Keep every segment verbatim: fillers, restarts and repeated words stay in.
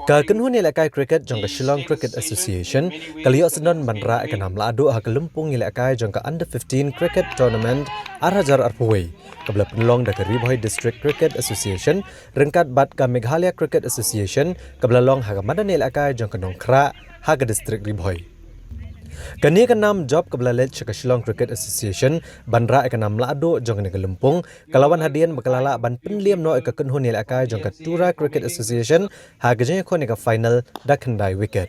Ka kynhun ïalehkai cricket jong ka Shillong Cricket Association ka la ïoh syndon ban rah ïa ka nam lahduh ha ka lympung ïalehkai jong ka Under fifteen Cricket Tournament ar hajar arphew wei, ka ba la pynlong da ka Ri Bhoi District Cricket Association ryngkat bad ka Meghalaya Cricket Association, ka ba la long ha ka madan ïalehkai jong ka Nongkhrah ha ka district Ri Bhoi. Kane ka nam jop ka ba la leit sha ka Shillong Cricket Association ban rah ïa ka nam lahduh jong kane ka lympung, ka la wan hadien ba ka la lah ban pynliem noh ïa ka kynhun ïalehkai jong ka Tura Cricket Association ha ka jingïakhun ïa ka final da khyndai wicket.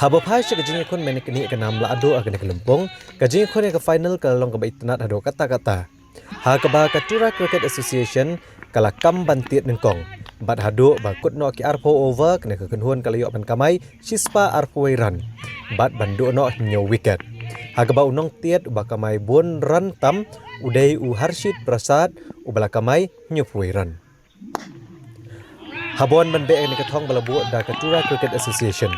Haba phai sha ka jingïakhun mynne kane ka nam lahduh ha kane ka lympung, ka jingïakhun ïa ka final ka la long kaba itynnad haduh katta katta. Ha kaba ka Tura Cricket Association ka la kam ban tied nyngkong bad haduh ba kut noh ki arphew over, kane ka kynhun ka la ïoh ban kamai shispah arphew wei run bad ban duh noh hynñiew wicket. Ha kaba u nongtied uba kamai bun run tam u dei u Harshit Prasad uba la kamai hynñiewphew wei run. Haba wan ban beh ïa kane ka thong ba la buh da ka Tura Cricket Association,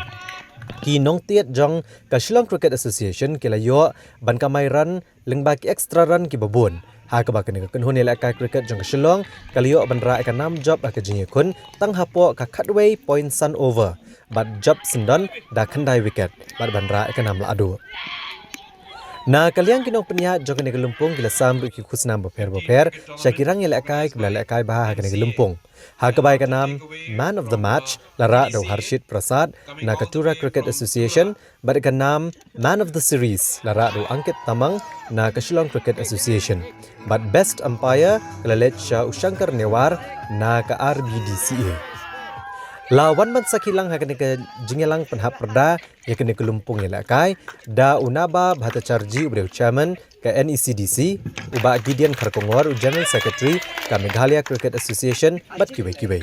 ki nongtied jong ka Shillong Cricket Association ki la ïoh ban kamai run lyngba ki extra run kiba bun. Ha kaba kane ka kynhun ïalehkai cricket jong ka Shillong ka la ïoh ban rah ïa ka nam jop ha ka jingïakhun tang hapoh ka khatwei point san over bad jop syndon da khyndai wicket bad ban rah ïa ka nam lahduh. Na ka liang ki nongpynïaid jong kane ka lympung ki la sam ruh ki khusnam bapher bapher sha ki rang ïalehkai kiba la lehkai bha ha kane ka lympung. Ha kaba ïa ka nam Man of the Match la rah da u Harshit Prasad na ka Tura Cricket Association, bad ïa ka nam Man of the Series la rah da u Ankit Tamang na ka Shillong Cricket Association, bad Best Umpire ka la leit sha u Shankar Newar na ka R B D C A. La wan ban sakhi lang ha kane ka jingïalang pynhap pyrda ïa kane ka lympung ïalehkai da u Naba Bhattacharjee uba dei u chairman ka N E C D C, u Bah Gideon Kharkongor u General Secretary ka Meghalaya Cricket Association bad kiwei kiwei.